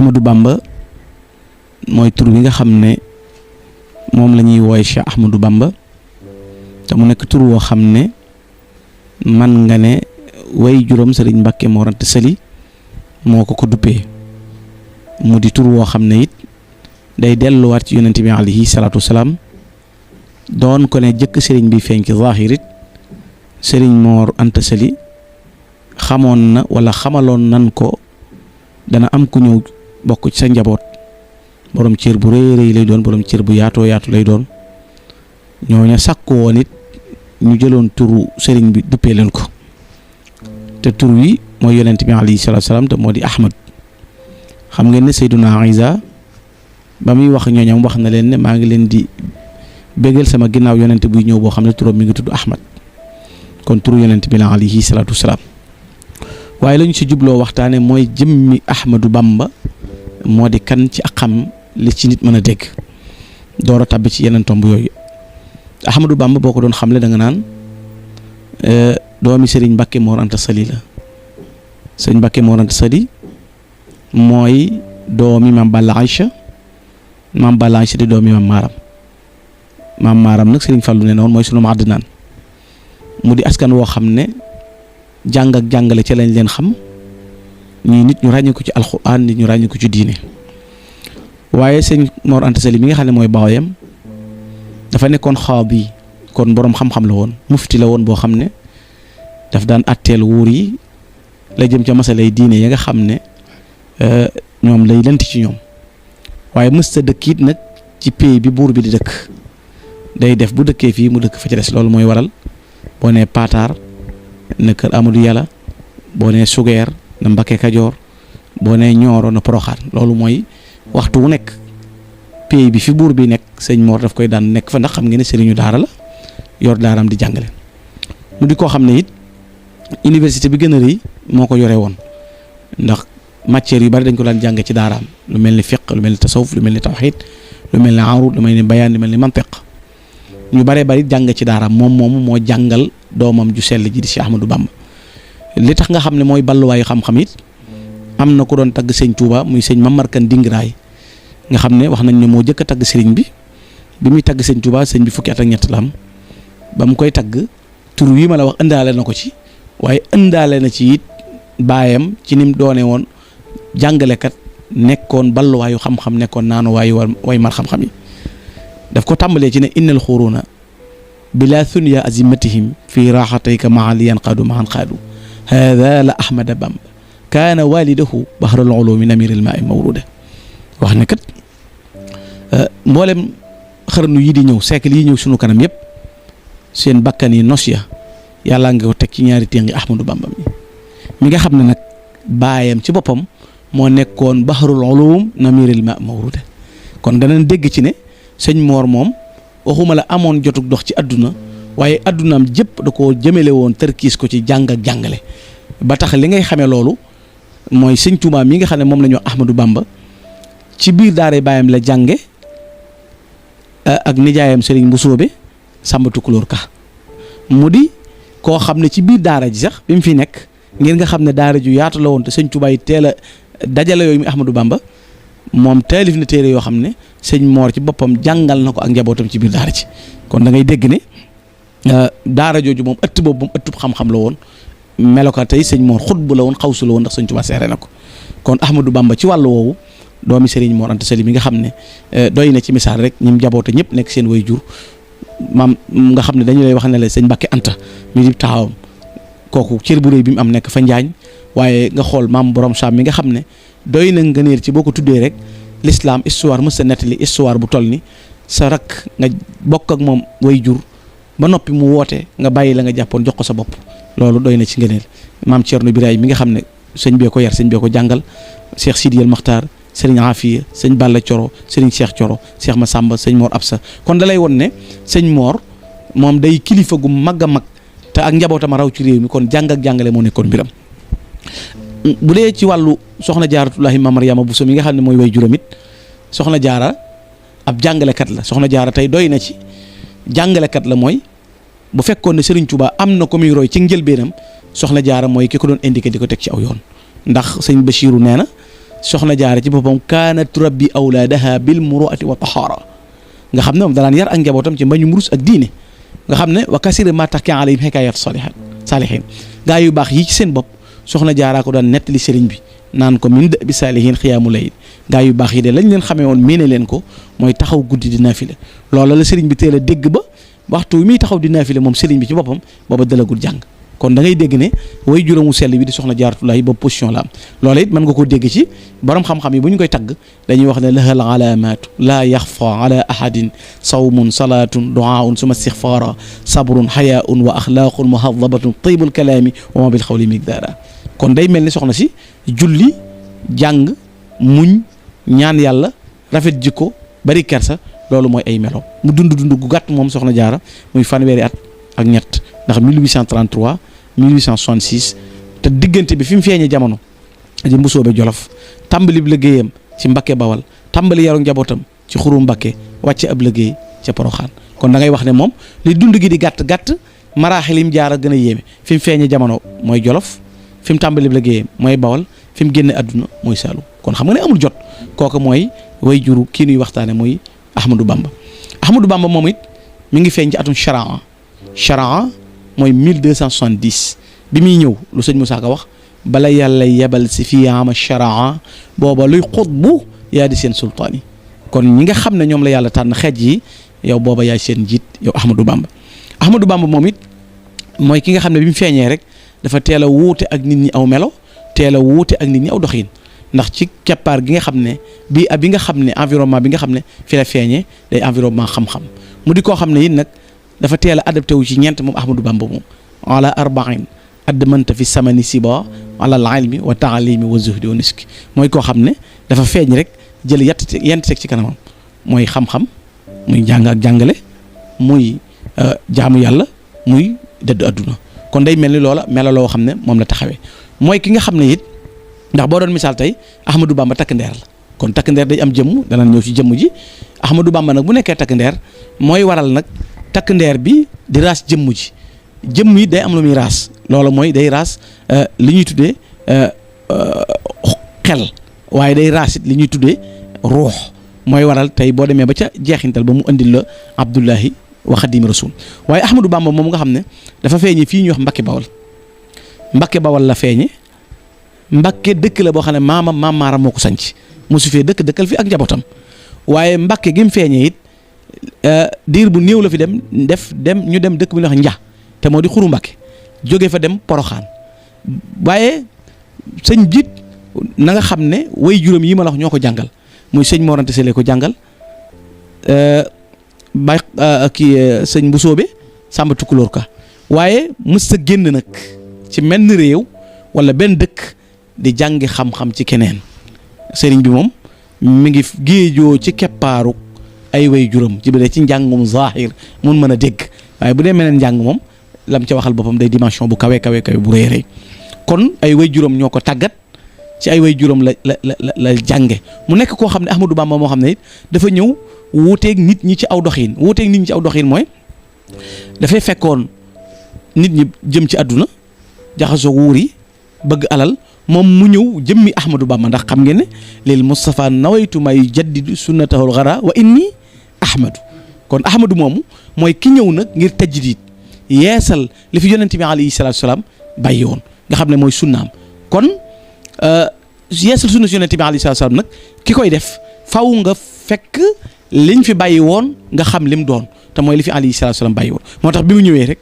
Ahmadou Bamba mooy tur wi nga xam ne moom la ñuy wooye Cheikh Ahmadou Bamba te mu nekk tur woo xam ne man nga ne way juróom Sëriñ Mbàkke Mor Anta Sali moo ko duppee mu di tur woo xam ne it day delluwaat ci yonent bi alayhi salaatu wasalaam doon ko ne jëkk sëriñ bi feeñ ci zaahirit Sëriñ Mor Anta Sali xamoon na wala xamaloon nan ko dana am ku ñëw bokk ci sa njaboot borom cër bu rëy rëy lay doon borom cër bu yaatoo yaatu lay doon ñooña sàkku woon it ñu jëloon turu sëriñ bi duppee leen ko te tur wi mooy yonent bi alayhi salaatu salaam te moo di Ahmad xam ngeen ne Seyduna Isa ba muy wax ñooñam wax na leen ne maa ngi leen di bégal sama ginnaaw yonent buy ñëw boo xam ne turam mi ngi tudd Ahmad kon turu yonent bi la alayhi salaatu salaam waaye lañu ci jubloo waxtaane mooy jëmmi Ahmadou Bamba moo di kan ci ak xam li ci nit mën a dégg door a tàbbi ci yeneen tomb yooyu Ahmadou Bamba boo ko doon xamle da nga naan doomi Sëriñ Mbàkke Mor Anta Sali la Sëriñ Mbàkke Mor Anta Sali mooy doomi Maam Balla Aïcha Maam Balla Aïcha di doomi Maam Maaram nag Sëriñ Fallu ne noonu mooy sunu Adnaan mu di askan woo xam ne jàng ak jàngale ca lañ leen xam ñii nit ñu ràññee ko ci alxuraan nit ñu ràññee ko ci diine waaye sëñ Mor Anta Sali mi nga xam ne mooy baayam dafa nekkoon xaadi kon boroom xam-xam la woon mufti la woon boo xam ne daf daan atteel wuur yi la jëm ca masalay diine ya nga xam ne ñoom lay lent ci ñoom waaye mësta dëkk it nag ci pays bi buur bi di dëkk day def bu dëkkee fii mu dëkk fa ca des loolu mooy waral boo nee Pataar na kër Amadou Yàlla boo nee Sugeer na Mbakke Kajoor boo nee Ñooro na Poroxaan loolu mooy waxtu wu nekk pays bi fi buur bi nekk sëñ Mor daf koy daan nekk fa ndax xam ngeen ne sëriñu daara la yor daaraam di jàngale mu di koo xam ne it université bi gën a rëy moo ko yore woon ndax matières yu bari dañ ko daan jàng ci daaraam lu mel ni fiq lu mel ni tasawuf lu mel ni tawxiid lu mel ni arud lu mel ni bayaan lu mel ni mantiq ñu baree bari jàng ci daaraam moom moomu moo jàngal doomam ju sell ji di Cheikh Ahmadou Bamba li tax nga xam ne mooy balluwaayu xam-xam it am na ku doon tagg sëñ Touba muy sëñ Mamar Kan Dingiraay nga xam ne wax nañ ne moo jëkk a tagg sëriñ bi muy tagg sëñ Touba sëñ bi fukki at ak ñett la am ba mu koy tagg tur wi ma la wax ëndaale na ko ci waaye ëndaale na ci it baayam ci ni mu doone woon jàngalekat nekkoon balluwaayu xam-xam nekkoon naanuwaayu way mar xam-xam yi daf ko tàmbalee ci ne innal xuruuna bila thunya azimatihim fi raaxatayka maal yanqaadu maan qaadu hada la Ahmada Bamba kaana walidahu bahral ulumi namiril maai mawruda wax ne kat mboolem xarnu yi di ñëw siècle yi ñëw sunu kanam yëpp seen bakkan yi nos ya yàlla nga ko teg ci ñaari téngi Ahmadou Bamba mi nga xam ne nag baayam ci boppam moo nekkoon bahrul ulum namiril maai mawruda kon danañ dégg ci ne sëñ Mor moom waxuma la amoon jotug dox ci àdduna waaye àddunaam jëpp da koo jëmale woon tërkiis ko ci jàng ak jàngale ba tax li ngay xamee loolu mooy sëñ Tuubaa mi nga xam ne moom la ñu wax Ahmadou Bamba ci biir daara baayam la jànge ak nijaayam Sëriñ Mbusoobe Sàmba Tukulóor Ka mu di koo xam ne ci biir daara ji sax bi mu fi nekk ngir nga xam ne daara ju yaatu la woon te sëñ Tuubaa yi teel a dajale yooyu mi Ahmadou Bamba moom taalif na téere yoo xam ne sëñ Mor ci boppam jàngal na ko ak njabootam ci biir daara ci kon da ngay dégg ne daara jooju moom ëtt boobu moom ëttub xam-xam la woon meloka tey sëñ Mor xutbu la woon xawsu la woon ndax sëñ Tuubaa seere na ko kon Ahmadou Bamba ci wàllu woowu doomi Sëriñ Mor Anta Sali mi nga xam ne doy na ci misaal rek ñim jaboote ñëpp nekk seen way jur maam nga xam ne dañu lay wax ne la sëñ Mbàkke Anta mi di taawam kooku cër bu réy bi mu am nekk fa Njaañ waaye nga xool maam borom Saam mi nga xam ne doy na nga néer ci boo ko tuddee rek l'islam histoire mës a nettali histoire bu toll ni sa rak nga bokk ak moom way jur ba noppi mu woote nga bàyyi la nga jàppoon jox ko sa bopp loolu doy na ci ngëneel maam Thierno Birahim mi nga xam ne sëñ bee ko yar sëñ bee ko jàngal Cheikh Sidiyal Maxtaar sëriñ Afiya sëñ Balla Coro sëriñ Cheikh Coro Cheikh Massamba sëñ Mor Absa kon da lay won ne sëñ Mor moom day kilifa gu mag a mag te ak njabootam a raw ci réew mi kon jàng ak jàngale moo nekkoon mbiram bu dee ci wàllu soxna jaaratullahi ma Mariama Bousso mi nga xam ne mooy way juróom it soxna jaara ab jàngalekat la soxna jaara tey doy na ci jàngalekat la mooy bu fekkoon ne Serigne Touba am na ko muy roy ci njëlbeenam soxna jaara mooy ki ko doon indiqué di ko teg ci aw yoon ndax sëñ Bachiru nee na soxna jaara ci boppam kaanat turabbi awlaadaha bil muru'ati wa tahaara nga xam ne moom danaan yar ak njabootam ci mbañum rus ak diine nga xam ne wa kasira ma takki alayhim hikayat saalihin gaa yu baax yi ci seen bopp soxna jaaraa ko daan nettali sëriñ bi naan ko min bi saalihin xiyaamu layl gaa yu baax yi de lañ leen xamee woon miine leen ko mooy taxaw guddi di naafile loola la sëriñ bi teel a dégg ba waxtu wi muy taxaw di naafile moom sëriñ bi ci boppam booba dalagul jàng kon da ngay dégg ne way juróomu sell bi di soxna Jaaratulaay boobu position la am loola it mën nga koo dégg ci borom xam-xam yi bu ñu koy tagg dañuy wax ne lahal alaamaatu laa yaxfa ala ahadin sawmun salaatun duaun suma istixfaara sabrun xayaaun wa axlaaqun muhadabatun taybul kalaami wa ma bil xawli migdaara kon day mel ni soxna si julli jàng muñ ñaan yàlla rafet jikko bari kersa loolu mooy ay melo mu dund gu gàtt moom soxna jaara muy fanweeri at ak ñett ndax 1833 1866 te diggante bi fi mu feeñee jamono di Mbusoobe Jolof tàmbali liggéeyam ci Mbakke Bawal tàmbali yaru njabootam ci Xuru Mbakke wàcce ab liggéey ca Poroxaan kon da ngay wax ne moom li dund gi di gàtt gàtt maraaxilim jaar a gën a yéeme fi mu feeñee jamono mooy Jolof fi mu tàmbali liggéeyam mooy Bawal fi mu génne àdduna mooy Saalum kon xam nga ne amul jot kooku mooy way juru kii nuy waxtaane mooy Ahmadou Bamba moom it mi ngi feeñ ci atum charaa mooy 1270 bi muy ñëw lu sëñ Moussa Ka wax bala yàlla yebal si fii ama charaa booba luy xutbu yaa di seen sultaan yi kon ñi nga xam ne ñoom la yàlla tànn xeej yi yow booba yaay seen njiit yow Ahmadou Bamba moom it mooy ki nga xam ne bi mu feeñee rek dafa teel a wuute ak nit ñi aw melo teel a wuute ak nit ñi aw doxin ndax ci keppaar gi nga xam ne bi nga xam ne environnement bi nga xam ne fi la feeñee day environnement xam-xam mu di koo xam ne it nag dafa teel a adapté wu ci ñeent moom Ahmadou Bamba moom ala arba'in addamanta fi samani siba ala al ilmi wa taalimi wa zuhdi wa niski mooy koo xam ne dafa feeñ rek jël yent teg ci kanamam mooy xam-xam muy jàng ak jàngale muy jaamu yàlla muy dëdd adduna kon day mel ni loola melo loo xam ne moom la taxawee mooy ki nga xam ne it ndax boo doon misaal tey Ahmadou Bamba takk ndeer la kon takk ndeer day am jëmm dana ñëw ci jëmm ji Ahmadou Bamba nag bu nekkee takk ndeer mooy waral nag takk ndeer bi di raas jëmm ji jëmm yi day am lu muy raas loolu mooy day raas li ñuy tuddee xel waaye day raas it li ñuy tuddee ruux mooy waral tey boo demee ba ca jeexintal ba mu andil la Abdullahi wa Xadim Rasul waaye Ahmadou Bamba moom nga xam ne dafa feeñe fii ñuy wax Mbakke Bawal la feeñe Mbakke dëkk la boo xam ne maam Maaram moo ko sanc mosu fee dëkkal fi ak njabootam waaye Mbakke gi mu feeñee it diir bu néew la fi dem ñu dem dëkk bi ñuy wax Nja te moo di Xuru Mbakke jóge fa dem Poroxaan waaye sëñ jiit na nga xam ne way juróom yi ma la wax ñoo ko jàngal muy sëñ Mor Anta Sali ko jàngal sëñ Mbusoobe Sàmba Tukulóor Ka waaye mës sa génn nag ci menn réew wala benn dëkk di jàngi xam-xam ci keneen sëriñ bi moom mi ngi géejoo ci keppaaru ay way juróom ci biir ci njàngum zahir mun mën a dégg waaye bu dee meneen njàng moom lam ca waxal boppam day dimension bu kawe bu rëy rëy kon ay way juróom ñoo ko tàggat ci ay way juróom la jànge mu nekk koo xam ne Ahmadou Bamba moo xam ne it dafa ñëw wuuteeg nit ñi ci aw doxin mooy dafay fekkoon nit ñi jëm ci àdduna jaxasoo wuur yi bëgg alal moom mu ñëw jëmmi Ahmadou Bamba ndax xam ngeen ne lil Mustafa nawaytu may jaddidu sunnatahul gara wa inni Ahmadou kon Ahmadou moomu mooy ki ñëw nag ngir tajdid yeesal li fi yonent bi alayhi salaatu salaam bàyyi woon nga xam ne mooy sunnaam kon yeesal sunna si yonent bi alayhi salaatu salaam nag ki koy def faw nga fekk liñ fi bàyyi woon nga xam lim doon te mooy li fi alayhi salaatu salaam bàyyi woon moo tax bi mu ñëwee rek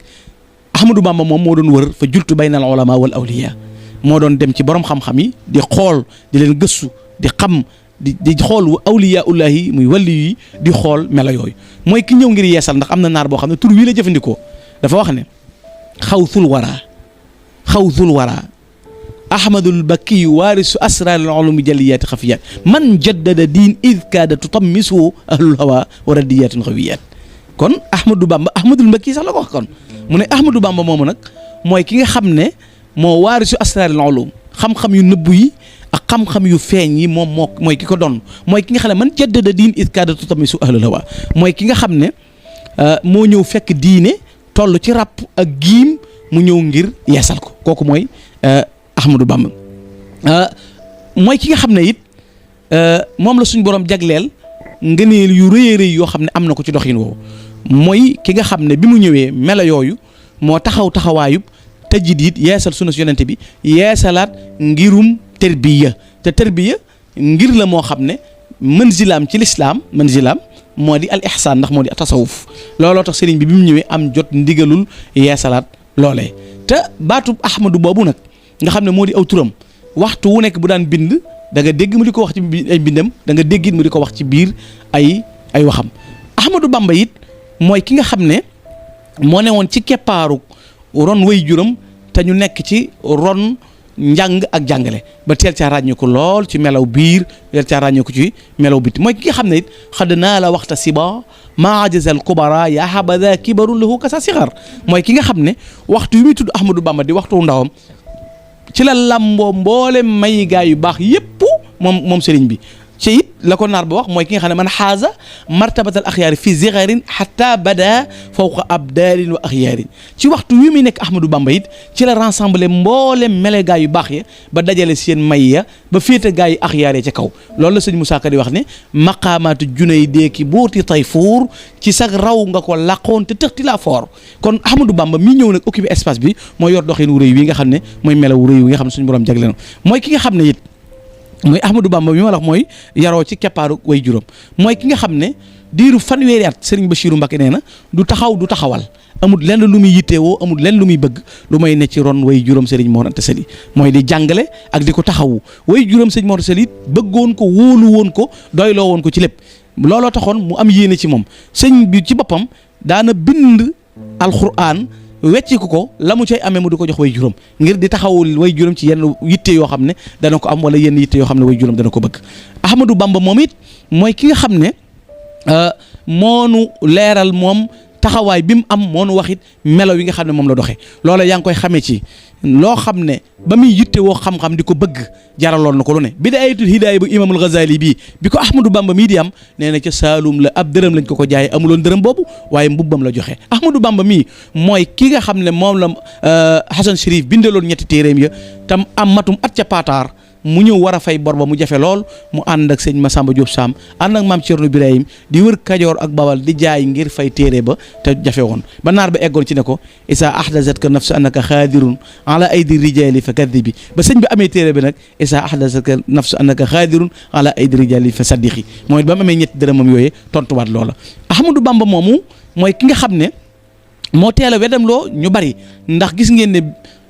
Ahmadou Bamba moom moo doon wër fa jultu baynal ulama wal awliya moo doon dem ci borom xam-xam yi di xool di leen gëstu di xam di xool awliya ullahi muy wàlli yi di xool melo yooyu mooy ki ñëw ngir yeesal ndax am na naar boo xam ne tur wii la jëfandikoo dafa wax ne xawsul wara ahmadul bakki waarisu asrar al ulumi jaliyaati xafiyat man jaddada diin id kaada tutammisu ahlul hawa wa radiyatun xawiyat kon Ahmadou Bamba ahmadul bakki sax la ko wax kon mu ne Ahmadou Bamba moomu nag mooy ki nga xam ne moo waarisu asrar al ulum xam-xam yu nëbbu yi ak xam-xam yu feeñ yi moom mooy ki ko doon mooy ki nga xam ne man jaddada diin id kaada tutammisu ahlul hawa mooy ki nga xam ne moo ñëw fekk diine toll ci ràpp ak giim mu ñëw ngir yeesal ko kooku mooy Ahmadou Bamba mooy ki nga xam ne it moom la suñ borom jagleel ngëneel yu rëy a rëy yoo xam ne am na ko ci doxin woowu mooy ki nga xam ne bi mu ñëwee melo yooyu moo taxawaayub tajdiid yeesal sunna si yonente bi yeesalaat ngirum terbiya te terbiya ngir la moo xam ne manzilaam ci lislaam moo di al ihsaan ndax moo di tasawuf looloo tax sëriñ bi mu ñëwee am jot ndigalul yeesalaat loolee te baatub Ahmadu boobu nag nga xam ne moo di aw turam waxtu wu nekk bu daan bind da nga dégg mu di ko wax ci ay bindam da nga déggit mu di ko wax ci biir ay waxam Ahmadu Bamba it mooy ki nga xam ne moo ne woon ci keppaaru ron way juram te ñu nekk ci ron njàng ak jàngale ba teel caa ràññeeku lool ci melaw biir teel caa ràññeeku ci melaw biti mooy ki nga xam ne it xadd naa la waxta siba maa ajazal kubara yaa habada kibarun lahu kasa sixar mooy ki nga xam ne waxtu yu muy tudd Ahmadou Bamba di waxtu ndawam ci la lamboo mboole may gaa yu baax yépp moom sëriñ bi ci it la ko naar ba wax mooy ki nga xam ne man xaaza martabatal axyaari fi zigarin xata bada fawqa abdalin wa axyaarin ci waxtu wi muy nekk Ahmadou Bamba it ci la rassemblé mboolem mele gaa yu baax ya ba dajale seen may ya ba féete gaa yi axyaar ya ca kaw loolu la sëñ Moussa Ka di wax ne maqaamaatu junay deeki booti Tayfour ci sag raw nga ko laqoon te tëxti laa foor kon Ahmadou Bamba mi ñëw nag occupé espace bi mooy yor doxin wu rëy wi nga xam ne mooy melaw wu rëy wi nga xam ne suñu borom jagle na mooy ki nga xam ne it mooy Ahmadou Bamba bi ma la wax mooy yaroo ci keppaaru way juróom mooy ki nga xam ne diiru fanweeri at Serigne Bachirou Mbacké nee na du taxawal amul lenn lu muy yittewoo amul lenn lu muy bëgg lu may ne ci ron way juróom Serigne Mor Anta Sali mooy di jàngale ak di ko taxawu way juróom Serigne Mor Anta Sali bëggoon ko wóolu woon ko doyloo woon ko ci lépp looloo taxoon mu am yéene ci moom sëñ bi ci boppam daana bind alxuraan wecci ko la mu cay amee mu di ko jox way juróom ngir di taxawul way juróom ci yenn yitte yoo xam ne dana ko am wala yenn yitte yoo xam ne way juróom dana ko bëgg Ahmadou Bamba moom it mooy ki nga xam ne moonu leeral moom taxawaay bi mu am moonu waxit melo yi nga xam ne moom la doxee loola yaa ngi koy xamee ci loo xam ne ba muy yitte woo xam-xam di ko bëgg jaraloon na ko lu ne Bidaayatul Hidaaya bu Imaamul Ghazali bii bi ko Ahmadou Bamba mii di am nee na ca Saalum la ab dërëm lañ ko jaayee amuloon dërëm boobu waaye mbubbam la joxe Ahmadou Bamba mii mooy ki nga xam ne moom la Hasan Chérif bindaloon ñetti téeréem ya tam am matum at ca Pataar mu ñëw war a fay bor ba mu jafe lool mu ànd ak sëñ Massamba Diop Sam ànd ak maam Thierno Birahim di wër Kajoor ak Bawal di jaay ngir fay téere ba te jafe woon ba naar ba eggoon ci ne ko isa ahdazatka nafsu annaka xaadirun ala aydi rijali fa kaddibi ba sëñ bi amee téere bi nag isa ahdazatka nafsu annaka xaadirun ala aydi rijali fa saddiqi mooy ba mu amee ñetti dërëmam yooyee tontuwaat loola Ahmadou Bamba moomu mooy ki nga xam ne moo teel a wedam loo ñu bari ndax gis ngeen ne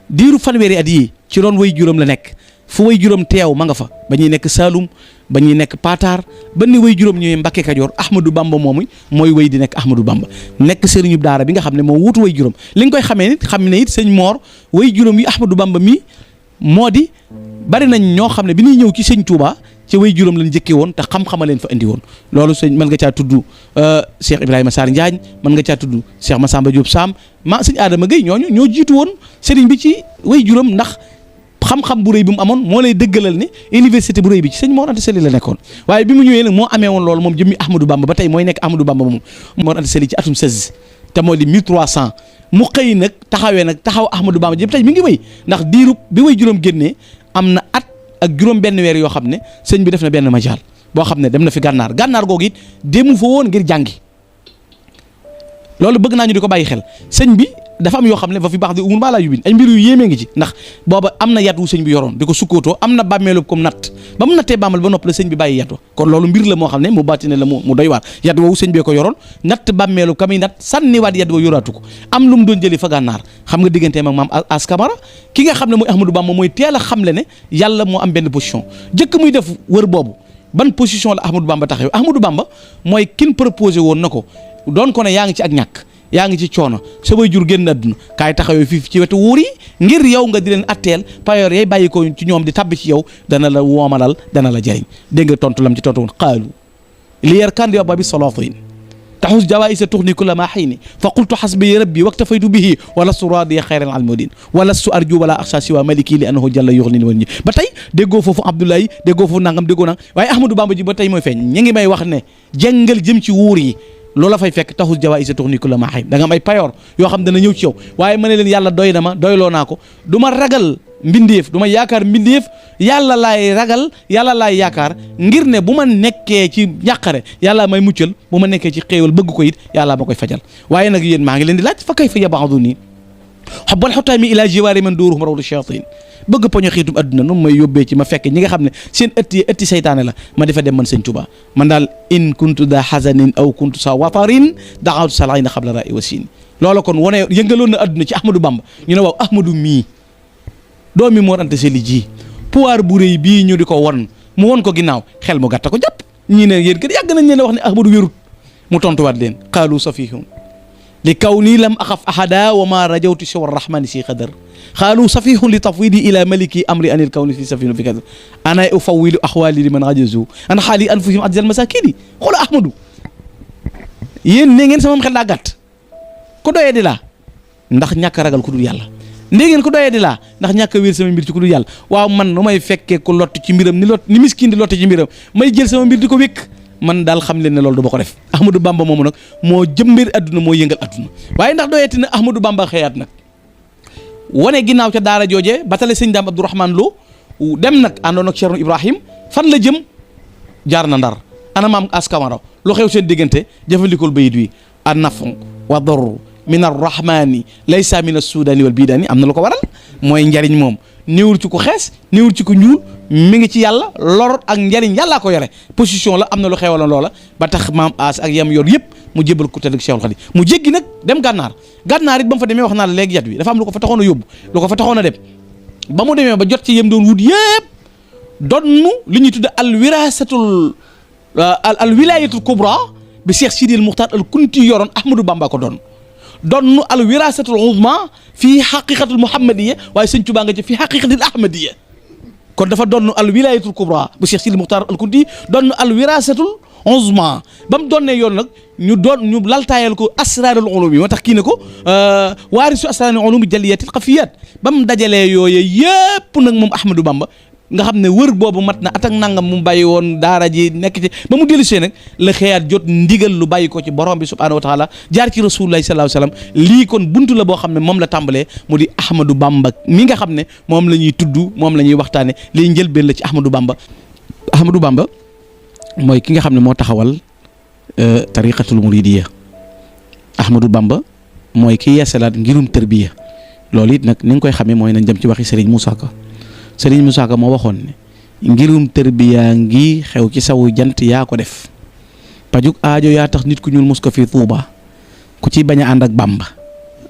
diiru fanweeri at yi ci roon way juróom la nekk fu way juróom teew ma nga fa ba ñuy nekk Saalum ba ñuy nekk Pataar ba ni way juróom ñëwee Mbakke Kajoor Ahmadou Bamba moomu mooy way di nekk Ahmadou Bamba nekk sëriñu daara bi nga xam ne moo wutu way juróom li nga koy xamee nit xam ne it sëñ Moor way juróom yi Ahmadou Bamba mi moo di bari nañ ñoo xam ne bi ñuy ñëw ci sëñ Touba ci way juróom lañ jëkkee woon te xam-xama leen fa indi woon loolu sëñ mën nga caa tudd Cheikh Ibrahima Sarr Njaañ mën nga caa tudd Cheikh Massamba Diop Sam sëñ Adama Gueye ñooñu ñoo jiitu woon sëriñ bi ci way juróom ndax xam-xam bu rëy bi mu amoon moo lay dëggalal ne université bu rëy bi ci sëñ Mor Anta Sali la nekkoon waaye bi mu ñëwee nag moo amee woon loolu moom jëmmi Ahmadou Bamba ba tey mooy nekk Ahmadou Bamba moom Mor Anta Sali ci atum 16 te moo di 1300 mu xëy nag taxaw Ahmadou Bamba jëm tey mi ngi wéy ndax diiru bi way juróom génnee am na at ak juróom benn weer yoo xam ne sëñ bi def na benn majaal boo xam ne dem na fi gànnaar googu it demu fa woon ngir jàngi loolu bëgg naa ñu di ko bàyyi xel sëñ bi dafa am yoo xam ne fa fi baax di umul baa laa yubin ay mbir yu yéemee ngi ci ndax booba am na yat wu sëñ bi yoroon di ko sukkootoo am na bàmmeelu comme natt ba mu nattee bàmmeel ba nopp la sëñ bi bàyyi yat wa kon loolu mbir la moo xam ne mu bàttine la mu doy waar yat woowu sëñ bee ko yoroon natt bàmmeelu ka muy natt sànniwaat yat wa yoraatu ko am lu mu doon jëli fa gànnaar xam nga digganteem ak maam As Camara ki nga xam ne mooy Ahmadou Bamba mooy teel a xam le ne yàlla moo am benn position jëkk muy def wër boobu ban position la Ahmadou Bamba taxaw Ahmadou Bamba mooy kin proposé woon na ko doon ko ne yaa ngi ci ak ñàkk yaa ngi ci coono sa way jur génn àdduna kaay taxawee fii ci wetu wuur yi ngir yow nga di leen atteel payoor yay bàyyi ko ci ñoom di tabbi ci yow dana la woomalal dana la jëriñ dégg nga tontu lam ci tontu woon qaalu li yarkan yoba bi salatin taxus jawaïsa tuxni kulla ma xiini fa qultu xasbi rabbi waktafaytu bihi wala su radiya xayral almudin wala su arju wala axsa siwa maliki li annahu jalla yuxnini wal ñi ba tey déggoo foofu Abdoulaye déggoo foofu nangam déggoo nang waaye Ahmadou Bamba ji ba tey mooy feeñ ñi ngi may wax ne jàngal jëm ci wuur yi loola fay fekk taxus jawaay sa tuxni kulla ma xay da nga am ay payoor yoo xam dana ñëw ci yow waaye ma ne leen yàlla doy na ma doyloo naa ko du ma ragal mbindeef du ma yaakaar mbindeef yàlla laay ragal yàlla laay yaakaar ngir ne bu ma nekkee ci njàqare yàlla may muccal bu ma nekkee ci xéewal bëgg ko it yàlla ma koy fajal waaye nag yéen maa ngi leen di laaj fa kayfa yab'aduni xubbal xutaami ila jiwaari man duuruhum rawdu shayatin bëgg poño xiitum adduna nu may yóbbee ci ma fekk ñi nga xam ne seen ëtti saytaane la ma defa dem man sëñ Tuubaa man daal in kuntu da hazanin aw kuntu sa watarin daxawtu salayna xabla ra'i wa siin loola kon wane yëngaloon na adduna ci Ahmadou Bamba ñu ne waaw Ahmadou mii doomi Mor Anta Sali ji pouvoir bu rëy bii ñu di ko won mu won ko ginnaaw xel mu gàtta ko jàpp ñii ne yéen kat yàgg nañ leen wax ne Ahmadou wérut mu tontuwaat leen qaalu safihun li kaw nii lam axaf ahada wa ma rajawtu siwa rahmani si qadar qaalu safihun li tafwidi ila maliki amri anil kawni fi safihun fi kadar ana ufawilu axwali liman ajazu an xaali anfusihim ajzal masakini xoola Ahmadou yéen ne ngeen sama xel daa gàtt ku doyee di laa ndax ñàkk ragal ku dul yàlla ndée ngeen ku doyee di laa ndax ñàkk a wéer sama mbir ci ku dul yàlla waaw man nu may fekkee ku lott ci mbiram ni miskin di lotte ci mbiram may jël sama mbir di ko wékk man daal xam leen ne loolu du ma ko def Ahmadou Bamba moomu nag moo jëmbir adduna moo yëngal adduna waaye ndax doyeeti na Ahmadou Bamba xëyaat nag wane ginnaaw ca daara jooje batale sëñ Daam Abdourahmane Lo dem nag àndoon ak Cheikh Ibrahim fan la jëm jaar na Ndar ana maam askamara lu xew seen diggante jëfandikool bayit wi an nafu wa darru min arrahmani laysa min assudaani wal bidaani am na lu ko waral mooy njariñ moom néewul ci ko xees néewul ci ko ñuul mi ngi ci yàlla lor ak njariñ yàllaa ko yore position la am na lu xewaloon loola ba tax maam as ak yam yor yëpp mu jébal ku tedd ak Cheikhul Khadim mu jéggi nag dem gànnaar it ba mu fa demee wax naa la léegi yat wi dafa am lu ko fa taxoon a yóbbu lu ko fa taxoon a dem ba mu demee ba jot ci yem doon wut yëpp donnu li ñuy tudde al wirasatul al wilayatul kubra bi Cheikh Sidil Muxtaar al Kunti yoroon Ahmadou Bamba ko donnu al wirasatul uzma fii xaqiqatul muhammadiya waaye sëñ Tuubaa nga ci fii xaqiqatil ahmadiya kon dafa donnu al wilayatul kubra bu Cheikh Sidil Muxtaar al Kunti donnu al wirasatul uzma ba mu donnee yoon nag ñu laltaayal ko asrarul ulum yi moo tax kii ne ko waarisu asrarul ulum jaliyatil xafiyat ba mu dajalee yooye yëpp nag moom Ahmadou Bamba nga xam ne wër boobu mat na at ak nangam mu bàyyi woon daara ji nekk ci ba mu dellusee nag la xëyaat jot ndigal lu bàyyi ko ci borom bi subhaanahu wa taala jaar ci rasulullahi sallallahu alayhi wasallam lii kon buntu la boo xam ne moom la tàmbalee mu di Ahmadou Bamba mi nga xam ne moom la ñuy tudd moom la ñuy waxtaane lii njëlbeen la ci Ahmadou Bamba mooy ki nga xam ne moo taxawal tariqatul muridiyya Ahmadou Bamba mooy ki yeesalaat ngirum tërbiya loolu it nag ni nga koy xamee mooy nañ dem ci waxi Serigne Moussa Ka Serigne Moussa Ka moo waxoon ne ngirum tërbiya ngi xew ci sawu jant yaa ko def pajuk aajo yaa tax nit ku ñuul mos ko fi Tuuba ku ci bañ a ànd ak Bamba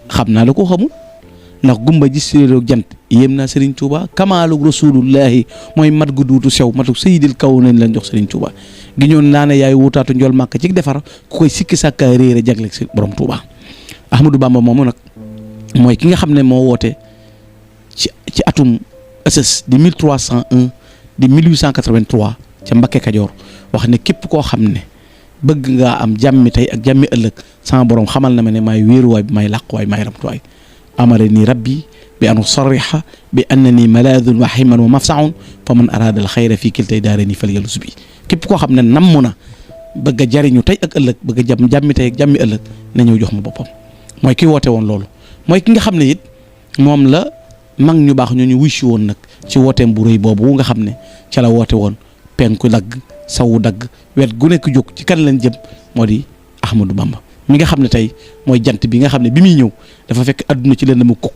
xam naa la ko xamul ndax gumba gis séeréeroog jant yéem naa Serigne Touba kamaalug rasulullahi mooy mat gu duutu sew matuk sayidil kaw nañ lañ jox Serigne Touba gi ñoon naa ne yaay wutaatu njool màkk ci defar ku koy sikki sàkka réere jagleeg si borom Touba Ahmadou Bamba moomu nag mooy ki nga xam ne moo woote ci atum ësës di 1301 di 1883 ca Mbakke Kajoor wax ne képp koo xam ne bëgg ngaa am jàmmi tey ak jàmmi ëllëg sama borom xamal na ma ne maay wéeruwaay bi maay làquwaay maay ramtuwaay amarani rabbi bi an usarriha bi annani malaadun wa himan wa mafsaun fa man araada al xayra fii kiltay daarayni falyalus bi képp koo xam ne namm na bëgg a jariñu tey ak ëllëg bëgg a jàmmi tey ak jàmmi ëllëg na ñëw jox ma boppam mooy ki woote woon loolu mooy ki nga xam ne it moom la mag ñu baax ñooñu wuy si woon nag ci wooteem bu rëy boobu nga xam ne ca la woote woon penku dagg sawu dagg wet gu nekk jóg ci kan leen jëm moo di Ahmadou Bamba mi nga xam ne tey mooy jant bi nga xam ne bi muy ñëw dafa fekk adduna ci leen dama kukk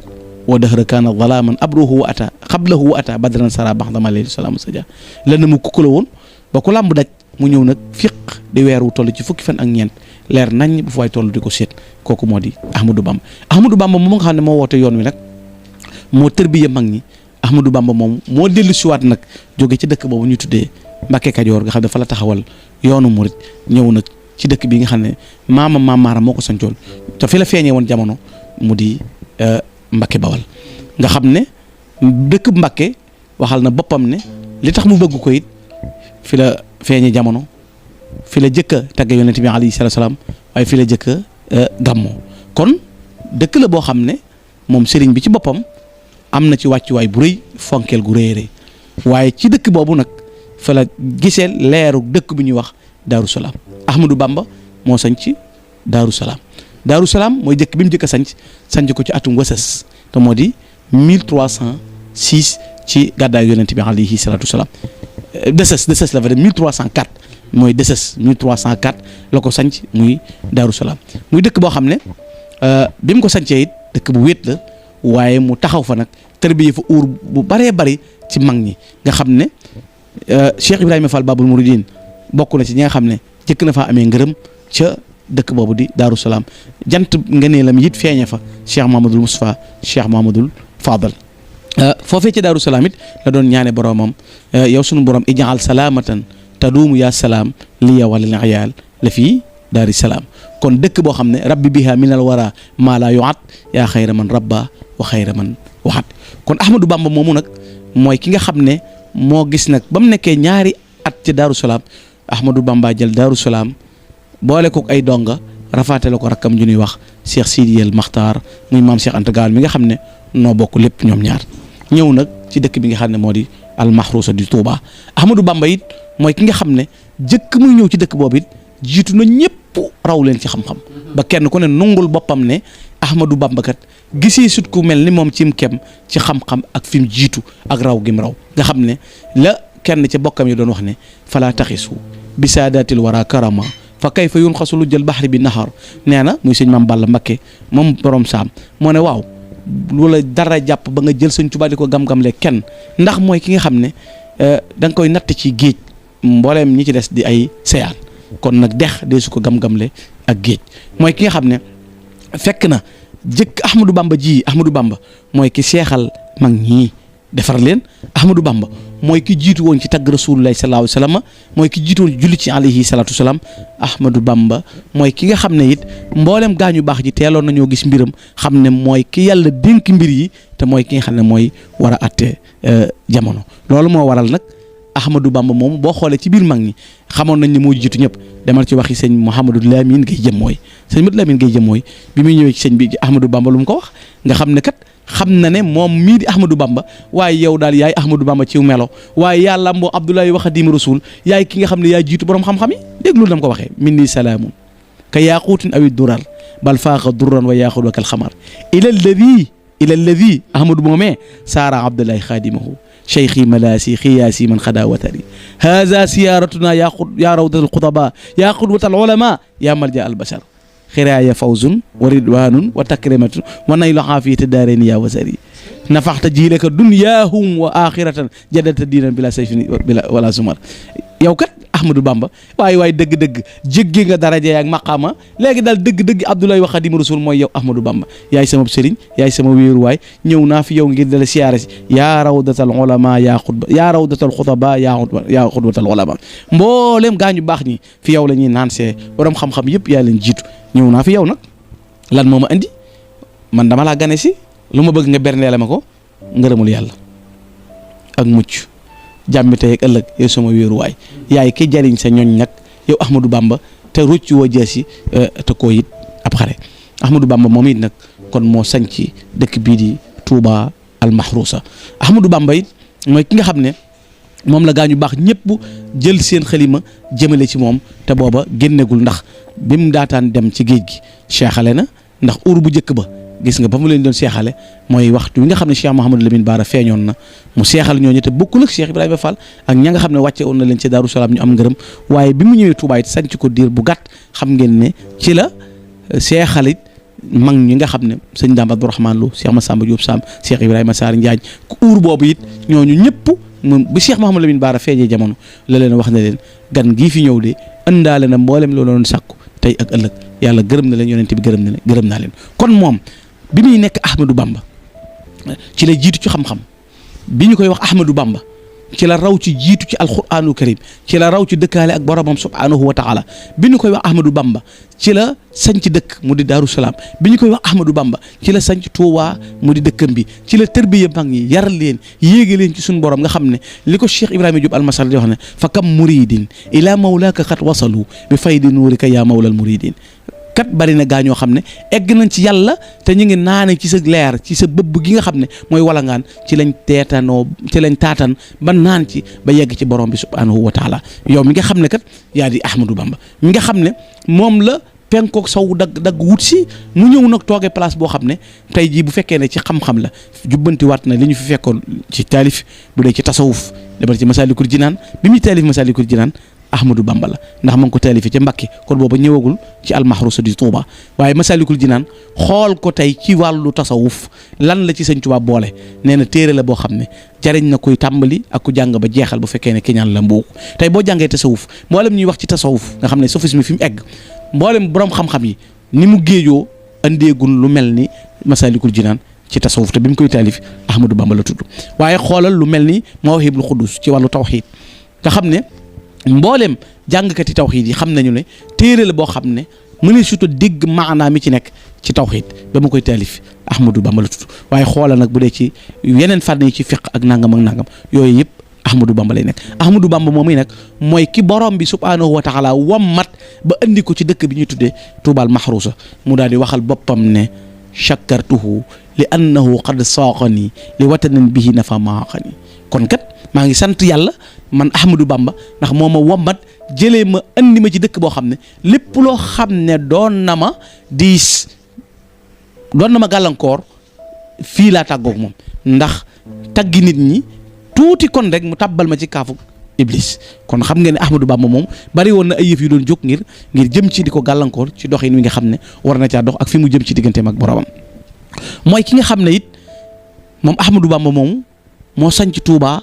wa dahra kaana zalaaman abruhu wa ata xablahu wa ata badran sara bax dama layli salaamu sadia leen dama kukk la woon ba ku làmb daj mu ñëw nag fiq di weer wu toll ci fukki fan ak ñeent leer nañ bu fa waay toll di ko seet kooku moo di Ahmadou Bamba moom nga xam ne moo woote yoon wi nag moo tërbiya mag ñi Ahmadou Bamba moom moo dellu siwaat nag jóge ci dëkk boobu ñu tuddee Mbakke Kajoor nga xam ne fa la taxawal yoonu murit ñëw nag ci dëkk bi nga xam ne maam Maaram moo ko sancoon te fi la feeñee woon jamono mu di Mbakke Bawal nga xam ne dëkk Mbakke waxal na boppam ne li tax mu bëgg ko it fi la feeñee jamono fi la jëkk a tagge yonent bi alayhi salaatu salaam waaye fi la jëkk a gàmmoo kon dëkk la boo xam ne moom sëriñ bi ci boppam am na ci wàccuwaay bu rëy fonkeel gu rëy rëy waaye ci dëkk boobu nag fa la gisee leeru dëkk bi ñuy wax Daaru Salaam Ahmadou Bamba moo sanc Daaru Salaam mooy dëkk bi mu jëkk a sanc ko ci atum wasas te moo di 1300 1306 ci gàddaay yonent bi alayhi salaatu wasalaam Dessès la fa dem 1304 mooy Dessès 1304 la ko sanc muy Daaru Salaam muy dëkk boo xam ne bi mu ko sancee it dëkk bu wéet la waaye mu taxaw fa nag tërbiye fa uur bu baree bari ci mag ñi nga xam ne Cheikh Ibrahima Fall Babul Mouridine bokk na ci ñi nga xam ne jëkk na faa amee ngërëm ca dëkk boobu di Daaru Salaam jant ngëneelam it feeñe fa Cheikh Mahamadul Moustapha Cheikh Mahamadul Fadal foofee ca Daaru Salaam it la doon ñaane boromam yow sunu borom ijaal salaamatan taduumu yaa salaam liya walil ayaal la fii daari salaam kon dëkk boo xam ne rabbi biha minal wara maa laa yuat yaa xayra man rabba wa xayra man waxat kon Ahmadou Bamba moomu nag mooy ki nga xam ne moo gis nag ba mu nekkee ñaari at ci Daaru Salaam Ahmadou Bamba jël Daaru Salaam boole ko ay donga rafaatale ko rakkam ju ñuy wax Cheikh Sidiyel Maxtaar muy maam Cheikh Anta Gaal mi nga xam ne noo bokk lépp ñoom ñaar ñëw nag ci dëkk bi nga xam ne moo di almahrusa di Touba Ahmadou Bamba it mooy ki nga xam ne jëkk muy ñëw ci dëkk boobu it jiitu na ñëpp raw leen ci xam-xam ba kenn ku ne nungul boppam ne Ahmadou Bamba kat gisee sut ku mel ni moom cim kem ci xam-xam ak fi mu jiitu ak raw gim raw nga xam ne la kenn ca bokkam yi doon wax ne fala taxisu bi saadatil wara karama fa kayfa yunxasu lu jël baxri bi naxar nee na muy sëñ Maam Balla Mbakke moom borom saam moo ne waaw loola dara jàpp ba nga jël sëñ Tuubaa di ko gam-gamle kenn ndax mooy ki nga xam ne da nga koy natt ci géej mbooleem ñi ci des di ay seyaan kon nag dex dee su ko gam-gamle ak géej mooy ki nga xam ne fekk na jëkk Ahmadou Bamba Ahmadou Bamba mooy ki seexal mag ñii defar leen Ahmadou Bamba mooy ki jiitu woon ci tagg rasulullahi sallallahu alayhi wa sallam mooy ki jiitu woon julli ci alayhi salatu salaam Ahmadou Bamba mooy ki nga xam ne it mboolem gaañu baax ji teeloon nañoo gis mbiram xam ne mooy ki yàlla dénk mbir yi te mooy ki nga xam ne mooy war a atte jamono loolu moo waral nag Ahmadou Bamba moom boo xoolee ci biir mag ñi xamoon nañ ne moo jiitu ñëpp demal ci waxi sëñ Mouhamadou Lamine Gueye jëm mooy sëñ Mouhamadou Lamine Gueye jëm mooy bi muy ñëwee ci sëñ bi Ahmadou Bamba lu mu ko wax nga xam ne kat xam na ne moom mii di Ahmadou Bamba waaye yow daal yaay Ahmadou Bamba ci melo waaye yàlla mboo Abdoulaye wa Xadim Rasul yaay ki nga xam ne yaay jiitu borom xam-xam yi déglu dam ko waxee min nii salaamun ka yaaquutin awi durar bal faaqa durran wa yaaxud wa kal xamar ila alladi Ahmadou moomee saara Abdoulaye xaadimahu cheikhi malaasi xiyaasi man xadaa watari haza siyaratuna yaa rawdatal xutaba yaa qudwatal ulama yaa malja al bashar xiraaya fawzun wa ridwanun wa takrimatun wa naylu xaafiyati daareeni yaa wasari nafaxta jiilaka dunyaahum wa axiratan jadata diinan bila sayfin bila wala sumar yow kat Ahmadou Bamba waaye dëgg-dëgg jéggi nga daraja yaak maqaama léegi daal dëgg-dëgg Abdoulaye wa Xadim Rasul mooy yow Ahmadou Bamba yaay sama sëriñ yaay sama wéeruwaay ñëw naa fi yow ngir dala siyaare si yaa rawdatal ulama yaa rawdatal xutaba yaa xutbatal ulama mboolem gaañu baax ñi fi yow la ñuy naan see borom xam-xam yëpp yaa leen jiitu ñëw naa fi yow nag lan moo ma andi man dama laa gane si lu ma bëgg nga berndeele ma ko ngërëmul yàlla ak mucc jàmmi tey ak ëllëg yow sama wéeruwaay yaay ki jariñ sa ñooñ nag yow Ahmadou Bamba te rucc woo jees yi te koo it ab xare Ahmadou Bamba moom it nag kon moo sañ ci dëkk bii di Touba al-Mahrousa Ahmadou Bamba it mooy ki nga xam ne moom la gaañu baax ñëpp jël seen xalima jëmale ci moom te booba génnegul ndax bi mu daataan dem ci géej gi seexale na ndax uur bu njëkk ba gis nga ba mu leen doon seexale mooy waxtu wi nga xam ne Cheikh Mouhamadou Lamine Bara feeñoon na mu seexal ñooñu te bokkul ak Cheikh Ibrahima Fall ak ña nga xam ne wàcce woon na leen ci Daaru Salaam ñu am ngërëm waaye bi mu ñëwee Touba it sanc ko diir bu gàtt xam ngeen ne ci la seexalit mag ñi nga xam ne sëñ Dame Abdourahmane Lo Cheikh Massamba Diop Sam Cheikh Ibrahima Sarr Njaañ ku uur boobu it ñooñu ñëpp moom bi Cheikh Mouhamadou Lamine Bara feeñee jamono la leen wax ne leen gan gii fi ñëw de ëndaale na mboolem loolu doon sàkku tey ak ëllëg yàlla gërëm na leen yonent bi gërëm naa leen kon moom bi muy nekk Ahmadou Bamba ci la jiitu ci xam-xam bi ñu koy wax Ahmadou Bamba ci la raw ci jiitu ci alquraanul karim ci la raw ci dëkkaale ak boromam subhaanahu wa taala bi ñu koy wax Ahmadou Bamba ci la sanc dëkk mu di Daaru Salaam bi ñu koy wax Ahmadou Bamba ci la sanc Touba mu di dëkkam bi ci la tërbiya mag ñi yar leen yéege leen ci suñu borom nga xam ne li ko Cheikh Ibrahima Diop almasal di wax ne fa kam muridin ila mawlaaka xat wasalu bi faydi nuurika yaa mawlal muridin kat bari na gaa ñoo xam ne egg nañ ci yàlla te ñu ngi naane ci sa leer ci sa bëbb gi nga xam ne mooy walangaan ci lañ taatan ba naan ci ba yegg ci borom bi subhanahu wa taala yow mi nga xam ne kat yaa di Ahmadou Bamba mi nga xam ne moom la penkook saw dagg wut si mu ñëw nag toogee place boo xam ne tey jii bu fekkee ne ci xam-xam la jubbanti waat na li ñu fi fekkoon ci taalif bu dee ci tasawuf demal ci Masaalikul Jinaan bi muy taalif Masaalikul Jinaan Ahmadou Bamba la ndax ma ngi ko taalifi ca Mbàkke kon booba ñëwagul ci almahrusa di Tuuba waaye Masaalikul Jinaan xool ko tey ci wàllu tasawuf lan la ci sëñ Tuuba boole nee na téere la boo xam ne jariñ na kuy tàmbali ak ku jàng ba jeexal bu fekkee ne kiñaan la mbuuku tey boo jàngee tasawuf mboolem ñuy wax ci tasawuf nga xam ne sophisme fi mu egg mboolem borom xam-xam yi ni mu géejoo andeegul lu mel ni Masaalikul Jinaan ci tasawuf te bi mu koy taalif Ahmadou Bamba la tudd waaye xoolal lu mel ni Mawahibul Quddus ci wàllu tawxiid nga xam ne mboolem jàngkati tawxiid yi xam nañu ne téere la boo xam ne mënee surtout dégg maanaa mi ci nekk ci tawxiid ba mu koy taalif Ahmadou Bamba la tudd waaye xoolal nag bu dee ci yeneen fànn yi ci fiq ak nangam ak nangam yooyu yëpp Ahmadou Bamba lay nekk Ahmadou Bamba moom muy nag mooy ki borom bi subhaanahu wa taala wammat ba andi ko ci dëkk bi ñuy tuddee Tuubal Mahruusa mu daal di waxal boppam ne chakartuhu li annahu qad saaqani li watanin bihi nafa maaqani kon kat maa ngi sant yàlla man Ahmadou Bamba ndax moo ma wommat jëlee ma andi ma ci dëkk boo xam ne lépp loo xam ne doon na ma diis doon na ma gàllankoor fii laa tàggoog moom ndax taggi nit ñi tuuti kon rek mu tabbal ma ci kaafu Iblis kon xam nga ne Ahmadou Bamba moom bari woon na ay yëf yu doon jóg ngir jëm ci di ko gàllankoor ci doxin wi nga xam ne war na caa dox ak fi mu jëm ci digganteem ak boromam mooy ki nga xam ne it moom Ahmadou Bamba moom moo sanc Touba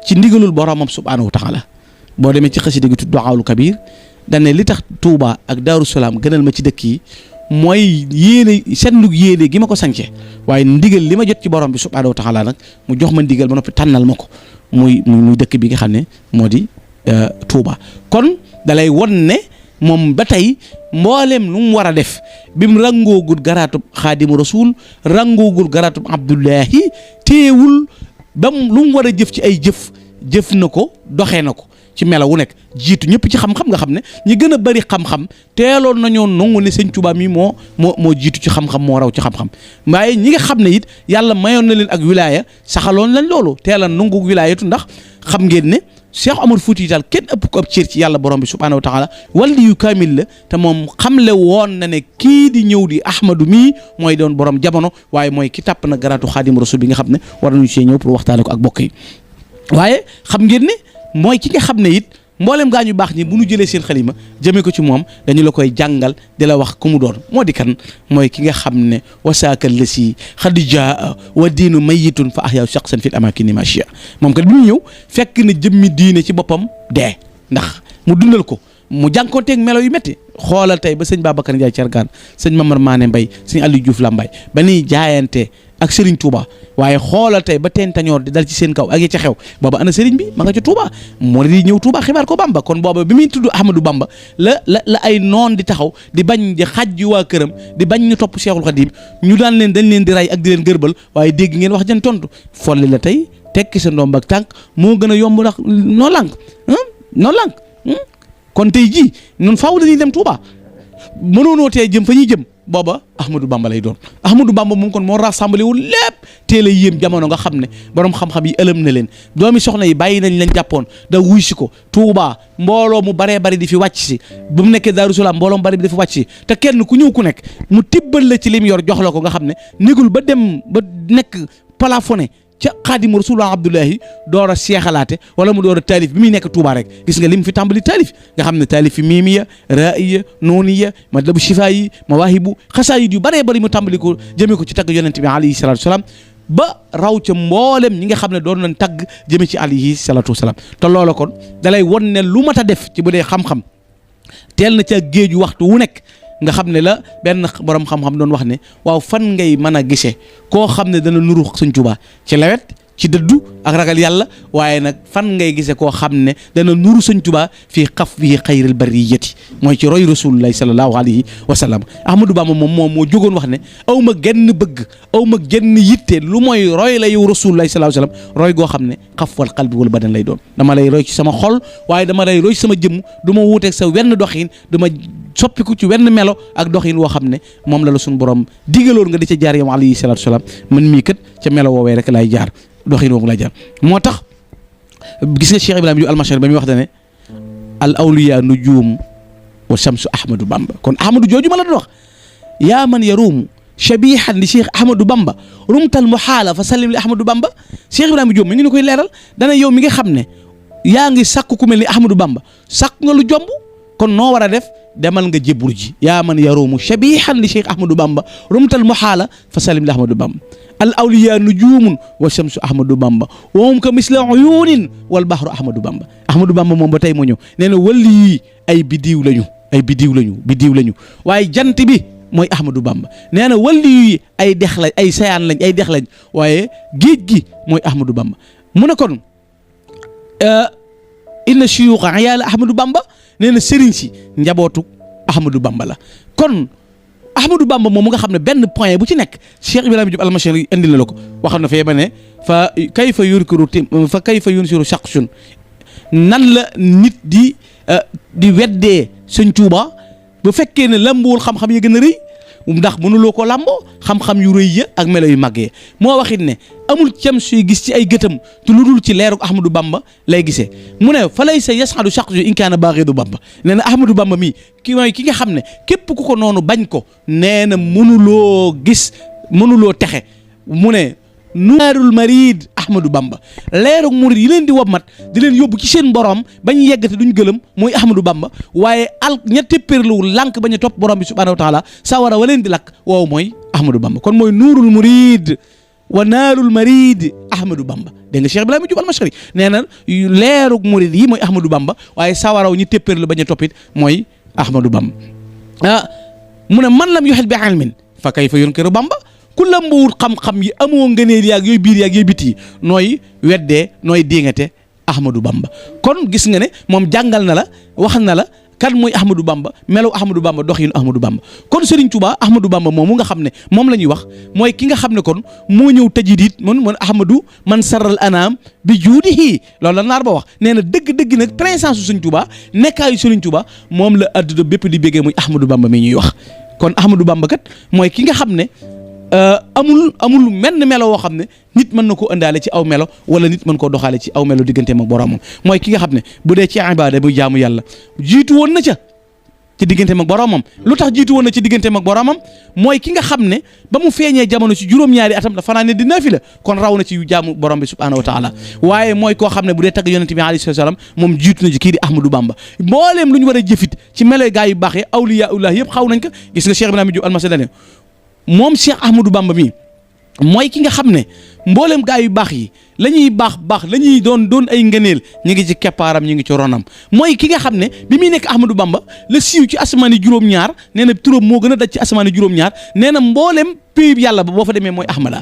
ci ndigalul boromam subhaanahu wa taala boo demee ci xasida gi tudd Du'aawul Kabiir dane li tax Touba ak Daaru Salaam gënal ma ci dëkk yi mooy yéene seetlu yéene gi ma ko sance waaye ndigal li ma jot ci borom bi subhaanahu wa taala nag mu jox ma ndigal ba noppi tànnal ma ko muy dëkk bi nga xam ne moo di Touba kon dalay won ne moom ba tey mboolem lu mu war a def bi mu rangoogul garaatub Xaadimu Rasuul rangoogul garaatub Abdullahi téewul ba lu mu war a jëf ci ay jëf na ko doxee na ko ci melo wu nekk jiitu ñëpp ci xam-xam nga xam ne ñi gën a bari xam-xam teeloon nañoo nangu ne sëñ Tuubaa mi moo jiitu ci xam-xam moo raw ci xam-xam waaye ñi nga xam ne it yàlla mayoon na leen ak wilaaya saxaloon lañ loolu teelan nangu wilaayatu ndax xam ngeen ne Cheikh Omar Fouti Tall kenn ëpp ko ab cër ci yàlla borom bi subhaanahu wa taala wali yu kaamil la te moom xamle woon na ne kii di ñëw di Ahmadou mii mooy doon borom jamono waaye mooy ki tàpp na garaatu Xaadimu Rasuul bi nga xam ne war nañu see ñëw pour waxtaane ko ak bokk yi waaye xam ngeen ne mooy ki nga xam ne it mboolem gaa ñu baax ñi bu ñu jëlee seen xalima jëmee ko ci moom dañu la koy jàngal di la wax ku mu doon moo di kan mooy ki nga xam ne wasaakal la si xadijaa wa diinu mayitun fa ahyaa shaxsan fil amaakini maachia moom kat bi mu ñëw fekk na jëmmi diine ci boppam dee ndax mu dundal ko mu jànkoonteeg melo yu métti xoolal tey ba sëñ Babacar Ndiaye Thiergane sëñ Mamar Mané Mbaye sëñ Aliou Diouf Lambaye ba nuy jaayante ak Serigne Touba waaye xoolal tey ba teen tañoor di dal ci seen kaw ak yi ca xew booba ana Serigne bi ma nga ca Touba moo di ñëw Touba xibaar ko Bamba kon booba bi muy tudd Ahmadou Bamba la ay noon di taxaw di bañ di xaj waa këram di bañ ñu topp Cheikhul Khadim ñu daan leen dañ leen di ray ak di leen gërbal waaye dégg ngeen wax jan tontu folli la tey tekki sa ndomb ak tànk moo gën a yomb ndax noo lànk kon tey jii ñun faaw dañuy dem Touba mënoonoo tee jëm fa ñuy jëm booba Ahmadou Bamba lay doon Ahmadou Bamba moom kon moo rassemblé wul lépp teel a yéem jamono nga xam ne borom xam-xam yi ëlëm na leen doomi soxna yi bàyyi nañ leen jàppoon da wuy si ko Touba mbooloo mu baree bari di fi wàcc si bu mu nekkee Daaru Salaam mbooloo mu bari di fi wàcc si te kenn ku ñëw ku nekk mu tibbal la ci lim yor jox la ko nga xam ne négul ba dem ba nekk plafonné ca Xaadimu Rasuul Abdullahi door a seexalaate wala mu door a taalif bi muy nekk Touba rek gis nga lim fi tàmbali taalif nga xam ne taalif fi miimiya raaiya nooniya madlabu shifaa yi mawaahibu xasaayid yu baree bari mu tàmbali ko jëmee ko ci tagg yonent bi alayhi salaatu wasalaam ba raw ca mboolem ñi nga xam ne doon nañ tagg jëmee ci alayhi salaatu wasalaam te loola kon dalay won ne lu mat a def ci bu dee xam-xam teel na ca géeju waxtu wu nekk nga xam ne la benn borom xam-xam doon wax ne waaw fan ngay mën a gisee koo xam ne dana nuru Sëñ Tuubaa ci lewet ci dëddu ak ragal yàlla waaye nag fan ngay gisee koo xam ne dana nuru Sëñ Tuubaa fii xaf bii xayril bariyati mooy ci roy rasulullahi sallallahu alayhi wa sallam Ahmadou Bamba moom moo jógoon wax ne aw ma genn bëgg aw ma genn yitte lu mooy roy la yow rasulullahi sallallahu alayhi wa sallam roy goo xam ne xaf wal qalbi wal badan lay doon dama lay roy ci sama xol waaye dama lay roy ci sama jëmm du ma wuuteeg sa wenn doxin du ma soppiku ci wenn melo ak doxin woo xam ne moom la suñu borom digaloon nga di ca jaar yow alayhi salaatu salaam man mii kat ca melo woowee rek laay jaar doxin woowu laay jaar moo tax gis nga Cheikh Ibrahima yu almashari ba muy wax ne al awliya nujum wa shamsu Ahmadou Bamba kon Ahmadou jooju ma la doon wax yaa man yaruumu shabihan li Cheikh Ahmadou Bamba rumtal muhaala fa sallim li Ahmadou Bamba Cheikh Ibrahima Diop mi ngi ni koy leeral dana yow mi nga xam ne yaa ngi sàkk ku mel ni Ahmadou Bamba sàkk nga lu jomb kon noo war a def demal nga jébbalu ji yaa man yaruumu shabihan li Cheikh Ahmadou Bamba rumtal muhaala fa sallim li Ahmadou Bamba al awliya nujumun wa shamsu Ahmadou Bamba wa hum ka misla uyunin wal bahru Ahmadou Bamba Ahmadou Bamba moom ba tey mu ñëw nee na wali yi ay bidiw lañu waaye jant bi mooy Ahmadou Bamba nee na wali yi ay dex lañ ay sayaan lañ ay dex lañ waaye géej gi mooy Ahmadou Bamba mu ne kon inna shuyuuxa ayaala Ahmadou Bamba nee na sëriñ si njabootu Ahmadou Bamba la kon Ahmadou Bamba moom mu nga xam ne benn point bu ci nekk Cheikh Ibrahima Diop Almashari indi na la ko waxoon na fee ba ne fa kayfa yunsiru shakhsun nan la nit di weddee Sëñ Tuuba bu fekkee ne lambuwul xam-xam yi gën a rëy ndax mënuloo ko lamboo xam-xam yu rëy ya ak melo yu màggee moo waxit ne amul cam suy gis ci ay gëtam te lu dul ci leeruk Ahmadou Bamba lay gisee mu ne fa lay sa yasadu shakhsun in kaana baaxidu Bamba nee na Ahmadou Bamba mii ki mooy ki nga xam ne képp ku ko noonu bañ ko nee na mënuloo gis mënuloo texe mu ne nuurul marid Ahmadou Bamba leeruk murid yi leen di wommat di leen yóbbu ci seen borom bañ yeggate duñ gëlëm mooy Ahmadou Bamba waaye ñetti perlu lànk bañ a topp borom bi subhanahu wa taala sawara wa leen di lakk woow mooy Ahmadou Bamba kon mooy nuurul murid wa naarul marid Ahmadou Bamba dégg nga Cheikh Ibrahima Diop Almashari nee na leeruk murid yi mooy Ahmadou Bamba waaye sawaraw ñi téppéerlu bañ a toppit mooy Ahmadou Bamba mu ne man lam yuhit bi ilmin fa kayfa yunkiru Bamba ku lambawut xam-xam yi amoo ngëneel yaag yooyu biir yaag yooyu biti yi nooy weddee nooy déngate Ahmadou Bamba kon gis nga ne moom jàngal na la wax na la kan mooy Ahmadou Bamba melaw Ahmadou Bamba doxinu Ahmadou Bamba kon Serigne Touba Ahmadou Bamba moomu nga xam ne moom la ñuy wax mooy ki nga xam ne kon moo ñëw tajdiid man Ahmadou man sarral anaam bi juudihi loolu la naar ba wax nee na dëgg-dëgg nag présence su Serigne Touba nekkaayu Serigne Touba moom la adduna bépp di béggee muy Ahmadou Bamba mi ñuy wax kon Ahmadou Bamba kat mooy ki nga xam ne amul menn melo woo xam ne nit mën na koo ëndaale ci aw melo wala nit mën koo doxaale ci aw melo digganteem ak boromam mooy ki nga xam ne bu dee ci ibaada muy jaamu yàlla jiitu woon na ca ci digganteem ak boromam lu tax jiitu woon na ci digganteem ak boromam mooy ki nga xam ne ba mu feeñee jamono ci juróom-ñaari atam la fanaan ne di naafila kon raw na ci jaamu borom bi subhanahu wa taala waaye mooy koo xam ne bu dee tagg yonent bi alayhi salaam moom jiitu na ci kii di Ahmadou Bamba mbooleem lu ñu war a jëfit ci meloy gaa yu baax yi awliyaullah yëpp xaw nañ ko gis nga Cheikh Ibrahima Diop Almashari moom Cheikh Ahmadou Bamba mi mooy ki nga xam ne mboolem gaa yu baax yi la ñuy baax la ñuy doon ay ngëneel ñu ngi ci keppaaram ñu ngi ci ronam mooy ki nga xam ne bi muy nekk Ahmadou Bamba la siiw ci asamaani juróom-ñaar nee na turam moo gën a daj ci asamaani juróom-ñaar nee na mboolem pays yàlla ba boo fa demee mooy Ahmada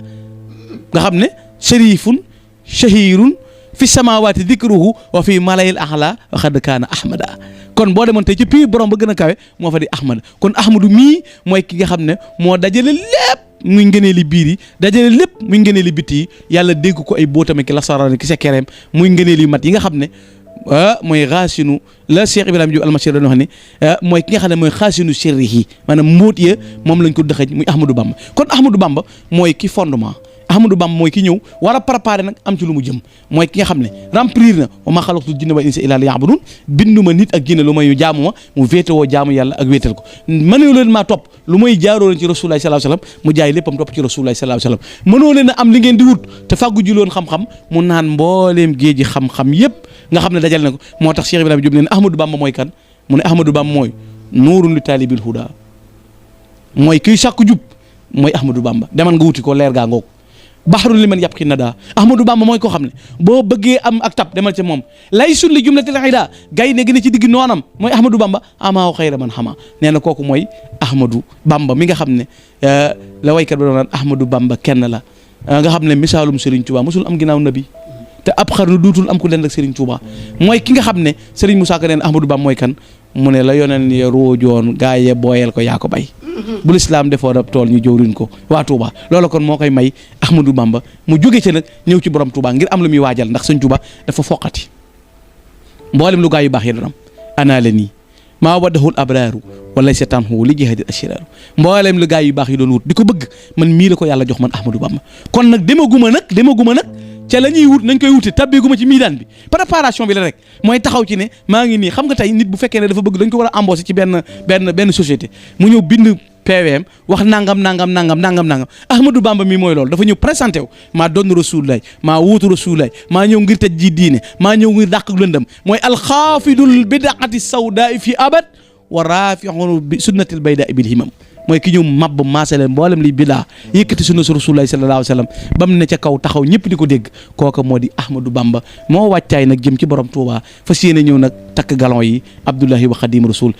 nga xam ne sharifun shahirun fi samawati dikruhu wa fi malayil ahla wa xad kaana Ahmada kon boo demoon tey ci pays borom ba gën a kawe moo fa di Ahmada kon Ahmadou mii mooy ki nga xam ne moo dajale lépp muy ngëneeli biir yi dajale lépp muy ngëneeli biti yi yàlla dégg ko ay bóotame ki la sarane ki sa kereem muy ngëneeli mat yi nga xam ne mooy xaasinu la Cheikh Ibrahima Diop Almashari doon wax ne mooy ki nga xam ne mooy xaasinu sirrihi maanaam mbóot ya moom lañ ko dëxëj muy Ahmadou Bamba kon Ahmadou Bamba mooy ki fondement Ahmadou Bamba mooy ki ñëw war a préparer nag am ci lu mu jëm mooy ki nga xam ne remplir na wa maa xalaqtul jinna wal insa illaa liya'budun binduma nit ak jinne lu may ñu jaamu ma mu féetewoo jaamu yàlla ak wéetal ko mënoo leen maa topp lu may jaaroo leen ci Rasulullah sallallahu alayhi wasallam mu jaay léppam topp ci Rasulullah sallallahu alayhi wasallam mënoo leen a am li ngeen di wut te fàggu ji loon xam-xam mu naan mbooleem géeji xam-xam yépp nga xam ne dajal na ko moo tax Cheikh Ibrahima Diop ne ne Ahmadou Bamba mooy kan mu ne Ahmadou Bamba mooy nuurun li taalibil huda mooy kiy sàkku jub mooy Ahmadou Bamba demal nga wuti ko leer gaa ngoog baxarul li man yàpp xi na daa Ahmadou Bamba mooy koo xam ne boo bëggee am ak tab demal ca moom lay sun li jumlatil ida gay ne gi ne ci digg noonam mooy Ahmadou Bamba amaaw xayra man xama nee na kooku mooy Ahmadou Bamba mi nga xam ne la waykat ba doon naan Ahmadou Bamba kenn la nga xam ne misaalum Serigne Touba mosul am ginnaaw nabi te ab xarnu duutul am ku leen ak Serigne Touba mooy ki nga xam ne Serigne Moussa Ka neen Ahmadou Bamba mooy kan mu ne la yoneen ya róojoon gaa ye booyel ko yaa ko bay bu lislaam defoon ab tool ñu jëwriñ ko waa Touba loolu kon moo koy may Ahmadou Bamba mu jóge ca nag ñëw ci borom Touba ngir am lu muy waajal ndax sëñ Touba dafa foqati mboolem lu gaa yu baax yi doon am ana la nii maa waddahul abraaru wala setanhu li jihadil ashiraaru mboolem lu gaa yu baax yi doon wut di ko bëgg man mii la ko yàlla jox man Ahmadou Bamba kon nag demaguma nag ca la ñuy wut nañ koy wute tabbeeguma ci miidaan bi préparation bi la rek mooy taxaw ci ne maa ngi nii xam nga tey nit bu fekkee ne dafa bëgg dañ ko war a embaucher ci benn société mu ñëw bind PVM wax nangam Ahmadou Bamba mi mooy loolu dafa ñëw présenté wu maa doon Rasulullah maa wuutu Rasulullah maa ñëw ngir tëj ji diine maa ñëw ngir dàq lëndëm mooy alxaafidul bidaati sawdaa fi abad wa rafi'u bi sunnatil bayda bil himam mooy ki ñëw mabb maasale mboolem li bidaa yëkkati sunna su Rasulullah sallallahu alayhi wa sallam ba mu ne ca kaw taxaw ñëpp di ko dégg kooka moo di Ahmadou Bamba moo wàccaay nag jëm ci borom Touba fas yéene ñëw nag takk galon yi Abdullahi wa Xadim Rasul